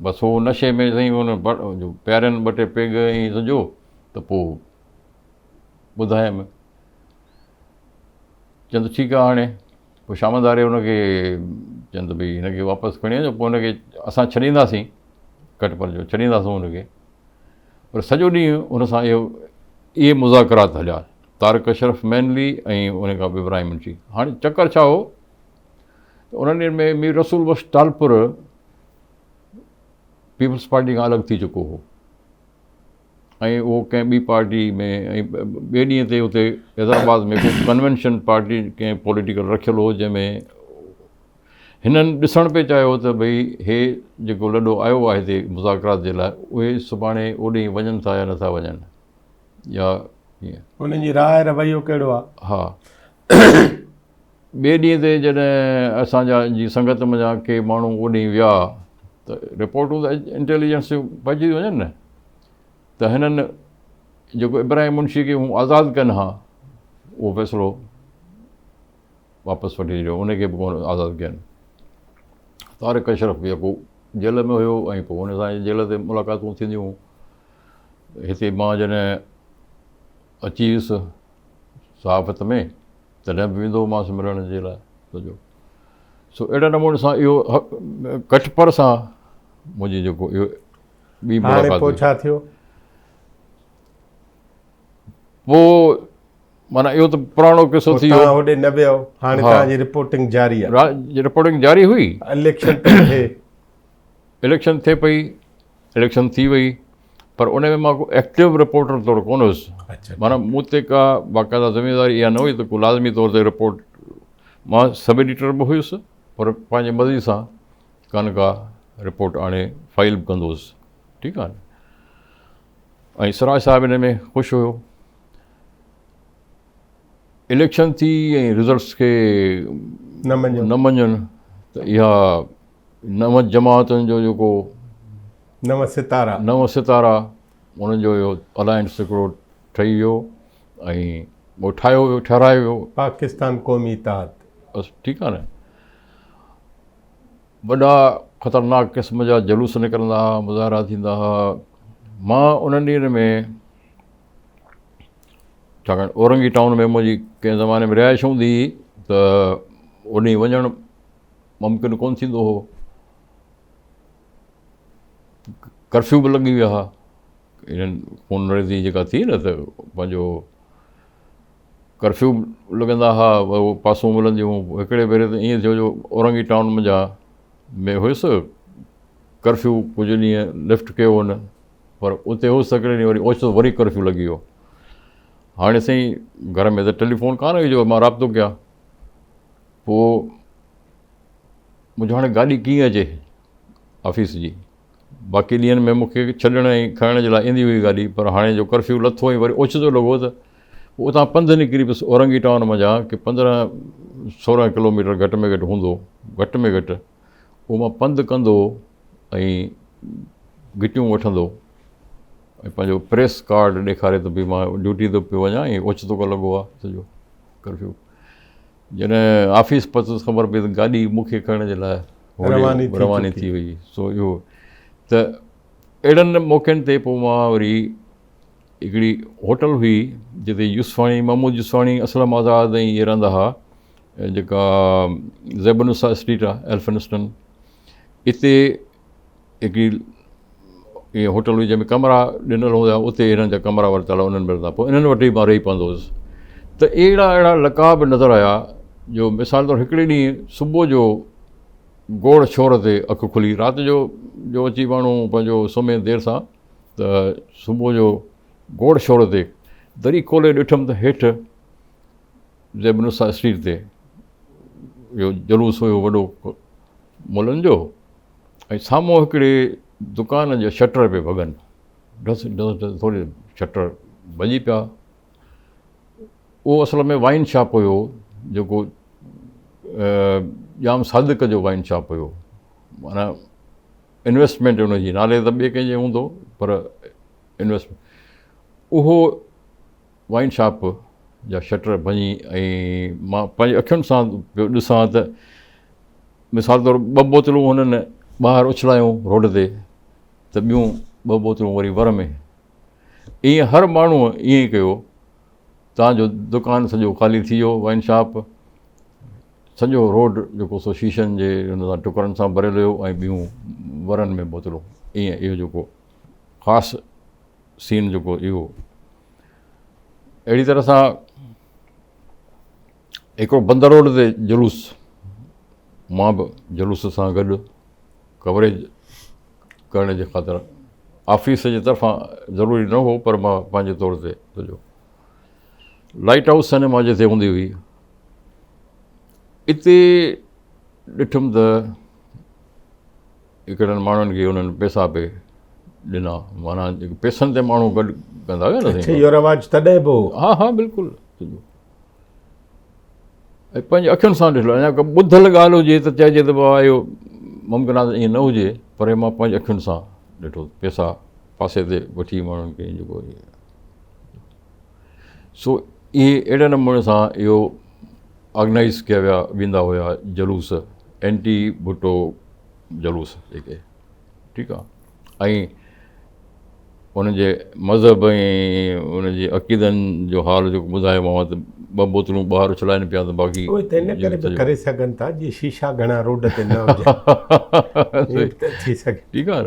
بس هو نشي ۾ سائين هن جو پيارين ٻه ٽي پيگ ۽ سمجهو ته پوء ٻڌايم. چون ته ٺيڪ آهي هاڻي پوء شام ڌاري هن کي چون ته ڀئي هن کي واپس کڻي وڃو پوء هن کي اسان ڇڏينداسين ڪٽپر جو ڇڏينداسون هن کي پر سڄو ڏينهن هن سان اهو اهي مذاڪرات هليا طارق اشرف مينلي ۽ ان کان پوء ابراهيم منشي هاڻي چڪر ڇا هو ته انهن ڏينهن ۾ مير رسول بخش ٽالپر پيپلز پارٽي کان الڳ ٿي چڪو هو ۽ اهو ڪنهن ٻي پارٽي ۾ ۽ ٻئي ڏينهن تي اتي حيدرآباد ۾ ڪو ڪنوينشن پارٽي ڪنهن پوليٽيڪل رکيل هو جنهن ۾ هنن ڏسڻ پئي چاهيو ته ڀئي هي جيڪو لڏو آيو آهي هتي مذاڪرات جي لاء اهي سڀاڻي اوڏي وڃن ٿا يا نٿا وڃن يا ڪيئن. انهن جي راء رويو ڪهڙو آهي؟ ها ٻئي ڏينهن تي جڏهن اسان جا جي سنگت منجهان ڪي ماڻهو اوڏي ويا ته رپورٽون ته انٽيليجنس جون پئجي ٿيون وڃن نه ته هنن جيڪو ابراهيم منشي کي هو آزاد ڪن ها اهو فيصلو واپس وٺي ڇڏيو ان کي به ڪونه آزاد ڪين. طارق اشرف به جيڪو جيل ۾ هيو ۽ پوء ان سان جيل تي ملاقاتون ٿينديون هتي مان جڏهن اچي ويس صحافت ۾ تڏهن به ويندو هومانس ملڻ جي لاء سڄو سو اهڙي نموني سان اهو ڪٽپر سان منهنجي جيڪو اهو ٻي ملاقات پوء ڇا ٿيو؟ پوء معنيٰ اهو ته پراڻو قصو ٿي ويو. توهان هوڏي نه ويو، هاڻي توهان جي رپورٽنگ جاري آهي. رپورٽنگ جاري هئي. اليڪشن پئي ٿئي. اليڪشن ٿئي پئي، اليڪشن ٿي وئي، پر ان ۾ مان ڪو ايڪٽو رپورٽر طور ڪونه هيس. معنيٰ مون تي ڪا باقاعده ذميواري اها نه هئي ته ڪو لازمي طور تي رپورٽ، مان سب ايڊيٽر به هيس پر پنهنجي مرضي سان ڪا نه ڪا رپورٽ آڻي فائل به ڪندو هيس. ٺيڪ آهي نه. ۽ سراج صاحب ان ۾ خوش هيو. اليڪشن ٿي ۽ رزلٽس کي نه مڃيو نه مڃن ته اها نو جماعتن جو جيڪو نو ستارا نو ستارا انهن جو اهو الائنس هڪڙو ٺهي ويو ۽ اهو ٺاهيو ويو ٺهرايو ويو پاڪستان قومي اتحاد بس ٺيڪ آهي نه وڏا خطرناڪ قسم جا جلوس نڪرندا ها مظاهرا ٿيندا ها مان انهن ڏينهن ۾ ڇاڪاڻ اورنگي ٽائون ۾ منهنجي ڪنهن زماني ۾ رهائش هوندي هئي ته اوڏي وڃڻ ممڪن ڪونه ٿيندو هو ڪرفيو به لڳي ويا هئا انهن خونريزي جيڪا ٿي نه ته پنهنجو ڪرفيو لڳندا ها اهو پاسون ملنديون هيون هڪڙي ڀيري ته ائين ٿيو جو اورنگي ٽائون منجهان ۾ هيس ڪرفيو ڪجهه ڏينهن لفٽ ڪيو هن پر اتي هوس هڪڙي ڏينهن وري اوچتو وري ڪرفيو لڳي ويو هاڻي سائين گهر ۾ ته ٽيليفون ڪانه هئي جو مان رابطو ڪيان پوء منهنجو هاڻي گاڏي ڪيئن اچي آفيس جي باقي ڏينهن ۾ مون کي ڇڏڻ ۽ کڻڻ جي لاء ايندي هئي گاڏي پر هاڻي جو ڪرفيو لٿو ۽ وري اوچتو لڳو ته پوء اتان پنڌ نڪري پيس اورنگي ٽائون منجهان ڪي 15 16 ڪلوميٽر گهٽ ۾ گهٽ هوندو گهٽ ۾ گهٽ اهو مان پنڌ ڪندو ۽ گهٽيون وٺندو ۽ پنهنجو پريس ڪارڊ ڏيکاري ته ڀئي مان ڊيوٽي تي پيو وڃان ۽ اوچتو ڪو لڳو آهي سڄو ڪرفيو جڏهن آفيس پهتس خبر پئي ته گاڏي مون کي کڻڻ جي لاء رواني ٿي وئي سو اهو ته اهڙن موقعن تي پوء مان وري هڪڙي هوٽل هئي جتي يوسفاڻي محمود يوسفاڻي اسلم آزاد ۽ اهي رهندا هئا جيڪا زيب النساء اسٽريٽ آهي ايلفنسٽن اتي هڪڙي ائين هوٽل هئي جنهن ۾ ڪمرا ڏنل هوندا هئا اتي هنن جا ڪمرا ورتل هئا انهن ۾ رهندا پوء انهن وٽ ئي مان رهي پوندو هوس ته اهڙا اهڙا لقاء به نظر آيا جو مثال طور هڪڙي ڏينهن صبح جو گوڙ شور تي اک کلي رات جو جو اچي ماڻهو پنهنجو سمهي دير سان ته صبح جو گوڙ شور تي دري کولي ڏٺم ته هيٺ زيب النساء اسٽريٽ تي اهو جلوس هيو وڏو ملن جو ۽ سامهون هڪڙي دڪان جا شٽر پئي ڀڳن ڍس ڍس ڍس ٿوري شٽر ڀڄي پيا اهو اصل ۾ وائن شاپ هيو جيڪو ڄام صادق جو وائن شاپ هيو معنيٰ انويسٽمينٽ ان جي نالي ته ٻئي ڪنهن جي هوندو پر انويسٽمينٽ اهو وائن شاپ جا شٽر ڀڃي ۽ مان پنهنجي اکين سان پيو ڏسان ته مثال طور ٻه بوتلون هنن ٻاهر اڇلايون روڊ تي ته ٻيون ٻه بوتلون وري ور ۾. ائين هر ماڻهوء ائين ئي ڪيو، تان جو دڪان سڄو خالي ٿي ويو، وائن شاپ، سڄو روڊ جيڪو سو شيشن جي ان سان ٽڪرن سان ڀريل هيو ۽ ٻيون ورن ۾ بوتلون. ائين اهو جيڪو خاص سين جيڪو اهو اهڙي طرح سان هڪڙو بندر روڊ تي جلوس، مان به جلوس سان گڏ ڪوريج ڪرڻ جي خاطر آفيس جي طرفان ضروري نه هو پر مان پنهنجي طور تي سڄو لائٽ هائوس سئنيما جتي هوندي هئي اتي ڏٺم ته هڪڙن ماڻهن کي انهن پئسا پئي ڏنا معنيٰ جيڪي پئسن تي ماڻهو گڏ ڪندا هيا نه اڇا اهو رواج تڏهن به هو. ها ها بلڪل ۽ پنهنجي اکين سان ڏٺل اڃا ڪا ٻڌل ڳالهه هجي ته چئجي ته بابا اهو ممڪن آهي ته ائين نه هجي پر مان پنهنجي اکين سان ڏٺو پئسا پاسي تي وٺي ماڻهن کي جيڪو سو اهي اهڙي نموني سان اهو آرگنائز ڪيا ويا ويندا هيا جلوس اينٽي ڀٽو جلوس جيڪي ٺيڪ آ ۽ ان جي مذهب ۽ ان جي عقيدن جو حال جيڪو ٻڌايومانو ته ٻه بوتلون ٻاهر اڇلائن پيا ته باقي اهي ته ان ڪري به ڪري سگهن ٿا جي شيشا گهڻا روڊ تي نه هجن ٿي سگهي ٺيڪ آ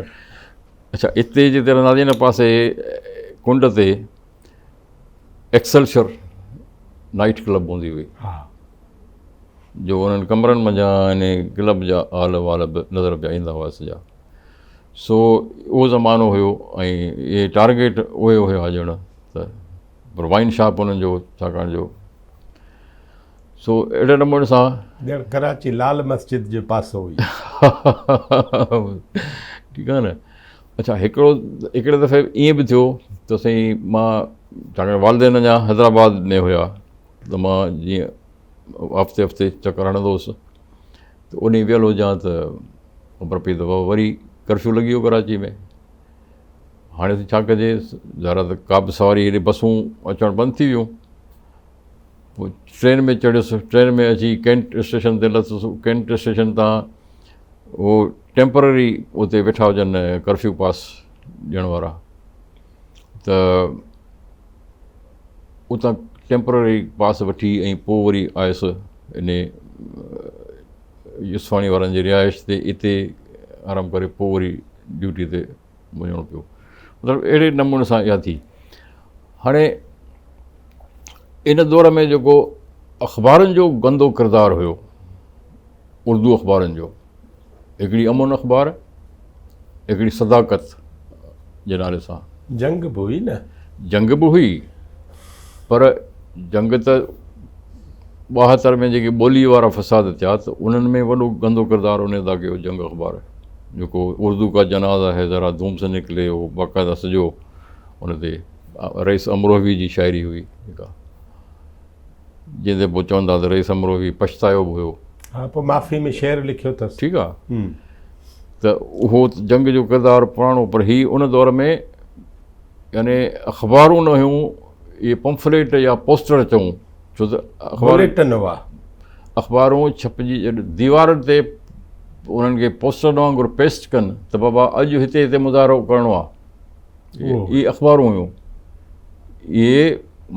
اڇا اتي جتي رهنداسين ان پاسي ڪنڊ تي ايڪسلشر نائيٽ ڪلب هوندي هئي جو انهن ڪمرن منجهان ان ڪلب جا حال احوال به نظر پيا ايندا هئا سڄا سو اهو زمانو هيو ۽ اهي ٽارگيٽ اهي هيا ڄڻ ته پر وائن شاپ انهن جو ڇاڪاڻ جو سو اهڙي نموني سان ڄڻ ڪراچي لال مسجد جو پاسو هئي. ٺيڪ آهي نه اڇا هڪڙو هڪڙي دفعي ائين به ٿيو ته سائين مان ڇاڪاڻ والدين اڃا حيدرآباد ۾ هيا ته مان جيئن هفتي هفتي چڪر هڻندو هوس ته ان ويل هجان ته خبر پئي ته بابا وري ڪرفيو لڳي ويو ڪراچي ۾ هاڻي ڇا ڪجي ذرا ته ڪا به سواري هيڏي بسون اچڻ بند ٿي ويون پوء ٽرين ۾ چڙهيس، ٽرين ۾ اچي ڪينٽ اسٽيشن تي لٿس، ڪينٽ اسٽيشن تان اهو ٽيمپرري اتي ويٺا هجن ڪرفيو پاس ڏيڻ وارا ته اتان ٽيمپرري پاس وٺي ۽ پوء وري آيس ان يوسفاڻي وارن جي رهائش تي اتي آرام ڪري پوء وري ڊيوٽي تي وڃڻو پيو مطلب اهڙي نموني سان اها ٿي هاڻي ان دور ۾ جيڪو اخبارن جو گندو ڪردار هيو اردو اخبارن جو هڪڙي امن اخبار هڪڙي صداقت جي نالي سان جنگ به هئي نه جنگ به هئي پر جنگ ته 72 ۾ جيڪي ٻولي وارا فساد ٿيا ته انهن ۾ وڏو گندو ڪردار ان ادا ڪيو جنگ اخبار جيڪو اردو کا جنازه هي ذرا ڌوم سي نڪلي هو باقاعده سڄو ان تي رئيس امروهوي جي شاعري هئي جيڪا جنهن تي پوء چوندا ته رئيس امروهوي پڇتايو به هيو. ها پوء معافي ۾ شعر لکيو اٿس. ٺيڪ آ ته اهو جنگ جو ڪردار پراڻو پر هي ان دور ۾ يعني اخبارون نه هيون اهي پمفليٽ يا پوسٽر چئون ڇو ته اخبار بليٽن هئا. اخبارون ڇپجي ديوارن تي انهن کي پوسٽرن وانگر پيسٽ ڪن ته بابا اڄ هتي هتي مظاهرو ڪرڻو آ. اهي اخبارون هيون اهي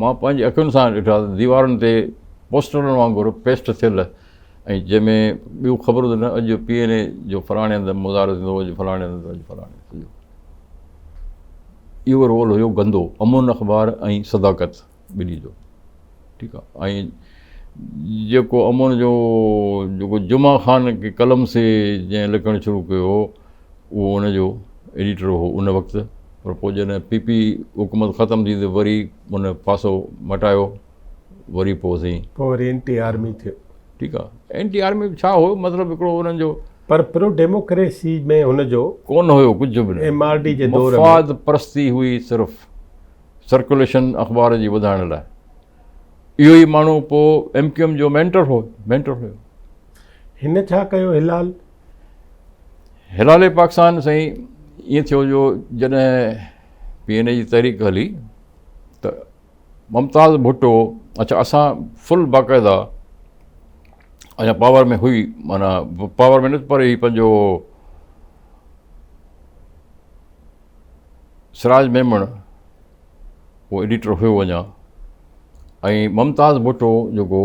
مان پنهنجي اکين سان ڏٺا ته ديوارن تي پوسٽرن وانگر پيسٽ ٿيل ۽ جنهن ۾ ٻيون خبرون ته نه اڄ پي اين اي جو فلاڻي هنڌ مظاهرو ٿيندو اڄ فلاڻي هنڌ اڄ فلاڻي سڄو اهو رول هيو گندو امن اخبار ۽ صداقت ٻنهي جو ٺيڪ آ ۽ جيڪو امن جو جيڪو جمعه خان کي قلم سي جنهن لکڻ شروع ڪيو هو اهو ان جو ايڊيٽر هو ان وقت پر پوء جڏهن پي پي حڪومت ختم ٿي ته وري ان پاسو مٽايو وري پوء سائين پوء وري اينٽي آرمي ٿيو ٺيڪ آ اينٽي آرمي ڇا هو مطلب هڪڙو انهن جو پر پرو ڊيموڪريسي ۾ هن جو ڪونه هيو ڪجهه به نه ايم آر ڊي جي دور ۾ مفاد پرستي هئي صرف سرڪوليشن اخبار جي وڌائڻ لاء اهو ئي ماڻهو پوء ايم ڪيو ايم جو مينٽر هو مينٽر هيو. هن ڇا ڪيو هلال؟ هلال پاڪستان سائين ائين ٿيو جو جڏهن پي اين اي جي تحريڪ هلي ته ممتاز ڀٽو اڇا اسان فل باقاعده اڃا پاور ۾ هئي معنيٰ پاور ۾ نه پر هي پنهنجو سراج ميمڻ اهو ايڊيٽر هيو اڃا ۽ ممتاز ڀٽو جيڪو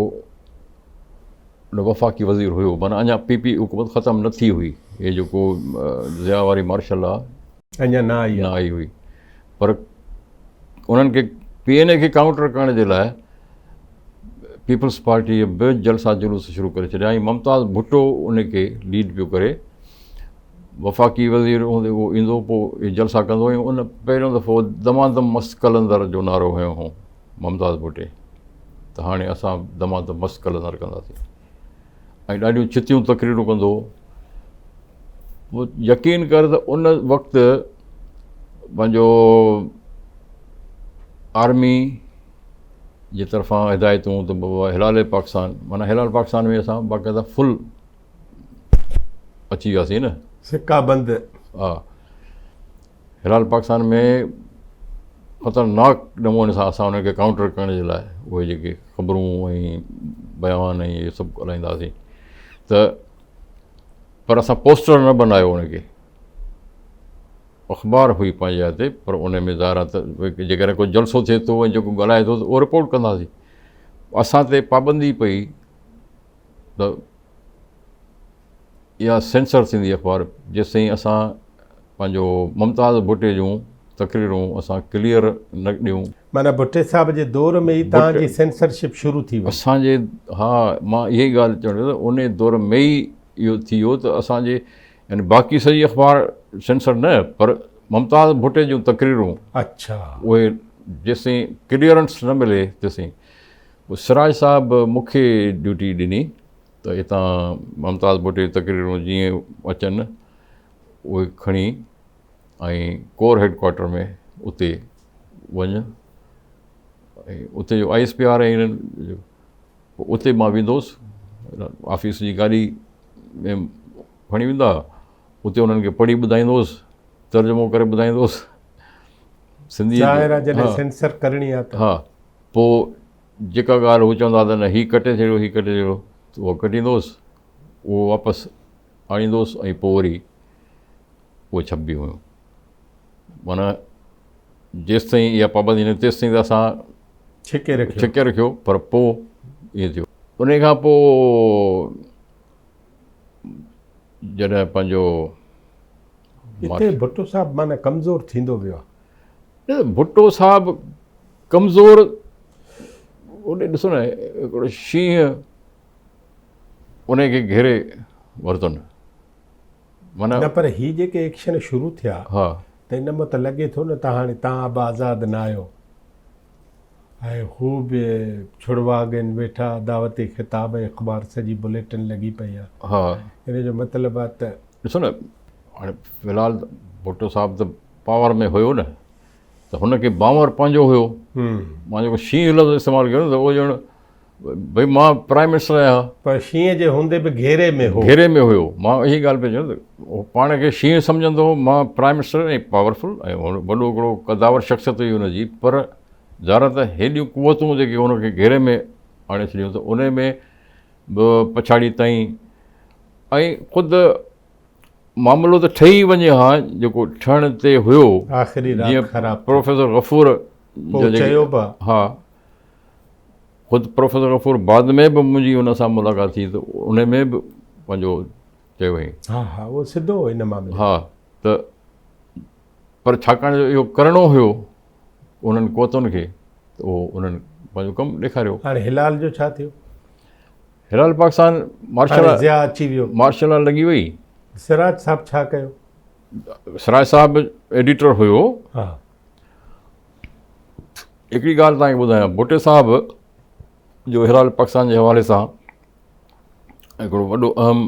وفاقي وزير هيو معنيٰ اڃا پي پي حڪومت ختم نه ٿي هئي هي جيڪو ضياء واري مارشل لا اڃا نه آئي نه آئي هئي پر انهن کي پي اين اي کي ڪائونٽر ڪرڻ جي لاء پيپلز پارٽي به جلسا جلوس شروع ڪري ڇڏيا ۽ ممتاز ڀٽو ان کي ليڊ پيو ڪري وفاقي وزير هوندي اهو ايندو پوء اهي جلسا ڪندو ۽ ان پهريون دفعو دمادم مست قلندر جو نعرو هنيو هو ممتاز ڀٽي ته هاڻي اسان دمادم مست قلندر ڪنداسين ۽ ڏاڍيون ڇتيون تقريرون ڪندو هو پوء يقين ڪر ته ان وقت پنهنجو آرمي جي طرفان هدايتون ته بابا هلال پاڪستان معنيٰ هلال پاڪستان ۾ اسان باقاعده فل اچي وياسين نه سڪا بند ها هلال پاڪستان ۾ خطرناڪ نموني سان اسان انهن کي ڪائونٽر ڪرڻ جي لاء اهي جيڪي خبرون ۽ بيان ۽ اهي سڀ ڳالهائيندا هئاسين ته پر اسان پوسٽر نه بنايو ان کي اخبار هئي پنهنجي جاء تي پر ان ۾ ظاهر آهي ته جيڪڏهن ڪو جلسو ٿئي ٿو ۽ جيڪو ڳالهائي ٿو ته اهو رپورٽ ڪنداسين اسان تي پابندي پئي ته اها سينسر ٿيندي اخبار جيستائين اسان پنهنجو ممتاز ڀٽي جون تقريرون اسان ڪليئر نه ڏيون. معنيٰ ڀٽي صاحب جي دور ۾ ئي توهان جي سينسرشپ شروع ٿي وئي. اسان جي ها مان اها ئي ڳالهه چوڻ چاهيان ته ان دور ۾ ئي اهو ٿي ويو ته اسان جي يعني باقي سڄي اخبار سينسر نه پر ممتاز ڀٽي جون تقريرون اڇا اهي جيستائين ڪليئرنس نه ملي تيستائين پوء سراج صاحب مون کي ڊيوٽي ڏني ته هتان ممتاز ڀٽي جون تقريرون جيئن اچن اهي کڻي ۽ ڪور هيڊ ڪوارٽر ۾ اتي وڃ ۽ اتي جو I S P R ۽ اتي مان ويندو هوس آفيس جي گاڏي ۾ کڻي ويندا هئا اتي انهن کي پڙهي ٻڌائيندو هوس ترجمو ڪري ٻڌائيندو هوس سنڌي ظاهر آهي جڏهن سينسر ڪرڻي آهي ته ها پوء جيڪا ڳالهه هو چوندا ته نه هي ڪٽي ڇڏيو هي ڪٽي ڇڏيو ته اهو ڪٽيندو هوس اهو واپس آڻيندو هوس ۽ پوء وري اهي ڇپبيون هيون معنيٰ جيستائين اها پابندي نه تيستائين ته اسان ڇڪي رکيو ڇڪي رکيو پر پوء ائين ٿيو ان کان پوء جڏهن پنهنجو اتي ڀٽو صاحب معنيٰ ڪمزور ٿيندو ويو آهي ڀٽو صاحب ڪمزور اوڏي ڏسو نه هڪڙو شينهن ان کي گهيري ورتن معنيٰ نه پر هي جيڪي ايڪشن شروع ٿيا ها ته ان مان ته لڳي ٿو نه ته هاڻي توهان به آزاد نه آهيو ۽ هو به ڇڙواڳ آهن ويٺا دعوتي خطاب ۽ اخبار سڄي بليٽن لڳي پئي آهي ها ان جو مطلب آهي ته ڏسو نه هاڻي في الحال ڀٽو صاحب ته پاور ۾ هيو نه ته هن کي باور پنهنجو هيو. مان جيڪو شينهن لفظ استعمال ڪيو نه ته اهو ڄڻ ڀئي مان پرائم منسٽر آهيان. پر شينهن جي هوندي به گهيري ۾ هو. گهيري ۾ هيو. مان اها ڳالهه پئي چوان ته هو پاڻ کي شينهن سمجهندو هو. مان پرائم منسٽر ۽ پاورفل ۽ وڏو هڪڙو قداور شخصيت هئي هن جي پر ظاهر آهي ته هيڏيون قوتون جيڪي هن کي گهيري ۾ آڻي ڇڏيون ته ان ۾ به پڇاڙي تائين ۽ خود معاملو ته ٺهي ئي وڃي ها جيڪو ٺهڻ تي هيو. آخري رات خراب ٿي. پروفيسر غفور چيو به ها خود پروفيسر غفور بعد ۾ به منهنجي ان سان ملاقات ٿي ته ان ۾ به پنهنجو چيو هئائين. ها ها اهو سڌو هو ان معاملي ها ته پر ڇاڪاڻ جو اهو ڪرڻو هيو انهن قوتن کي ته اهو انهن پنهنجو ڪم ڏيکاريو. هاڻي هلال جو ڇا ٿيو؟ هلال پاڪستان مارشل هاڻي ضياء اچي ويو. مارشل لا لڳي وئي. سراج صاحب ڇا ڪيو؟ سراج صاحب ايڊيٽر هيو. ها. هڪڙي ڳالهه توهان کي ٻڌايان ڀٽي صاحب جو هلال پاڪستان جي حوالي سان هڪڙو وڏو اهم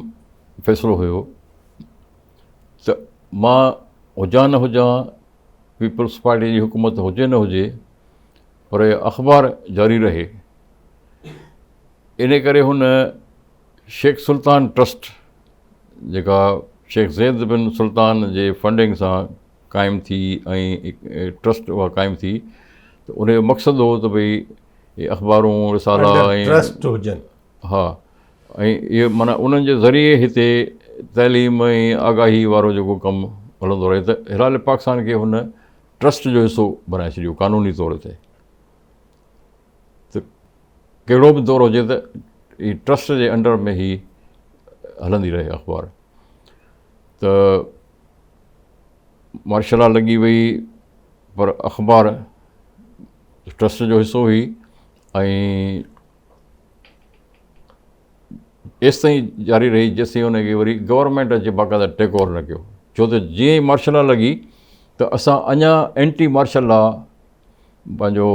فيصلو هيو ته مان هجان نه هجان پيپلز پارٽي جي حڪومت هجي نه هجي پر اخبار جاري رهي ان ڪري هن شيخ سلطان ٽرسٽ جيڪا شيخ زيد بن سلطان جي فنڊنگ سان قائم ٿي ۽ ٽرسٽ اها قائم ٿي ته ان جو مقصد هو ته ڀئي اهي اخبارون رسالا ۽ ٽرسٽ هجن ها ۽ اهي معنيٰ انهن جي ذريعي هتي تعليم ۽ آگاهي وارو جيڪو ڪم هلندو رهي ته هلال پاڪستان کي هن ٽرسٽ جو حصو بنائي ڇڏيو قانوني طور تي ته ڪهڙو به دور هجي ته هي ٽرسٽ جي انڊر ۾ هي هلندي رهي اخبار ته مارشل لا لڳي وئي پر اخبار ٽرسٽ جو حصو هئي ۽ ايستائين جاري رهي جيستائين ان کي وري گورنمينٽ اچي باقاعده ٽيڪ اوور نه ڪيو ڇو ته جيئن ئي مارشل لا لڳي ته اسان اڃا اينٽي مارشل لا پنهنجو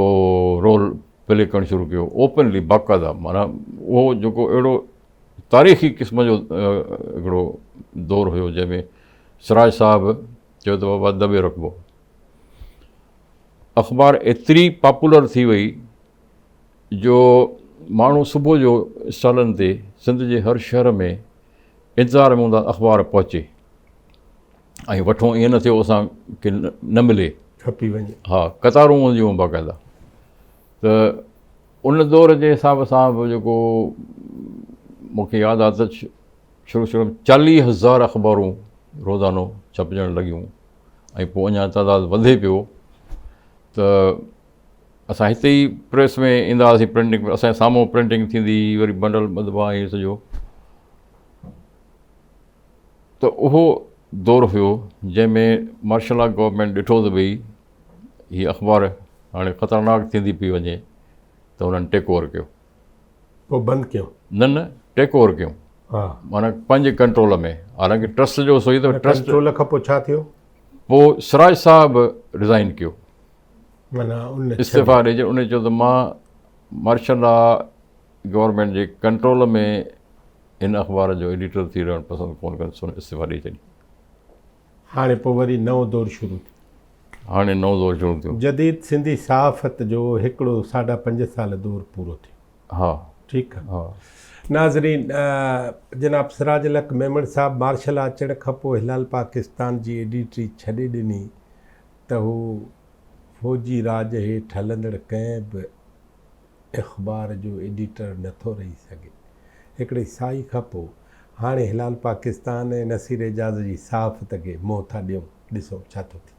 رول پلي ڪرڻ شروع ڪيو اوپنلي باقاعده معنيٰ اهو جيڪو اهڙو تاريخي قسم جو هڪڙو دور هيو جنهن ۾ سراج صاحب چيو ته بابا دٻي رکبو اخبار ايتري پاپولر ٿي وئي جو ماڻهو صبح جو اسٽالن تي سنڌ جي هر شهر ۾ انتظار ۾ هوندا اخبار پهچي ۽ وٺون ائين نه ٿيو اسان کي نه ملي کپي وڃي ها قطارون هونديون هيون باقاعده ته ان دور جي حساب سان به جيڪو مونکي ياد آ ته شروع شروع ۾ 40000 اخبارون روزانو ڇپجڻ لڳيون ۽ پوء اڃا تعداد وڌي پيو ته اسان هتي ئي پريس ۾ ايندا هئاسين پرنٽنگ اسان جي سامهون پرنٽنگ ٿيندي هئي وري بنڊل ٻڌبا ۽ سڄو ته اهو دور هيو جنهن ۾ مارشل لا گورنمينٽ ڏٺو ته ڀئي هي اخبار هاڻي خطرناڪ ٿيندي پئي وڃي ته انهن ٽيڪ اوور ڪيو پوء بند ڪيو نه نه ٽيڪ اوور ڪيو ها معنيٰ پنهنجي ڪنٽرول ۾ حالانڪه ٽرسٽ جو سو ته ٽرسٽ ڪنٽرول کان پوء ڇا ٿيو پوء سراج صاحب ريزائن ڪيو معنيٰ ان استعفا ڏئي ان چيو ته مان مارشل لا گورنمينٽ جي ڪنٽرول ۾ هن اخبار جو ايڊيٽر ٿي رهڻ پسند ڪونه ڪندس ان استعفا ڏئي ڇڏي. هاڻي پوء وري نئون دور شروع ٿيو. هاڻي نئون دور شروع ٿيو. جديد سنڌي صحافت جو هڪڙو ساڍا پنج سال دور پورو ٿيو. ها. ٺيڪ آ. ها. ناظرين جناب سراج الحق ميمڻ صاحب مارشل لا اچڻ کان پوء هلال پاڪستان جي ايڊيٽري ڇڏي ڏني ته هو فوجي راڄ هيٺ هلندڙ ڪنهن به اخبار جو ايڊيٽر نه ٿو رهي سگهي. هڪڙي سائي کان پوء هاڻي هلال پاڪستان ۽ نصير اعجاز جي صحافت کي منهن ٿا ڏيون، ڏسو ڇا ٿو ٿئي.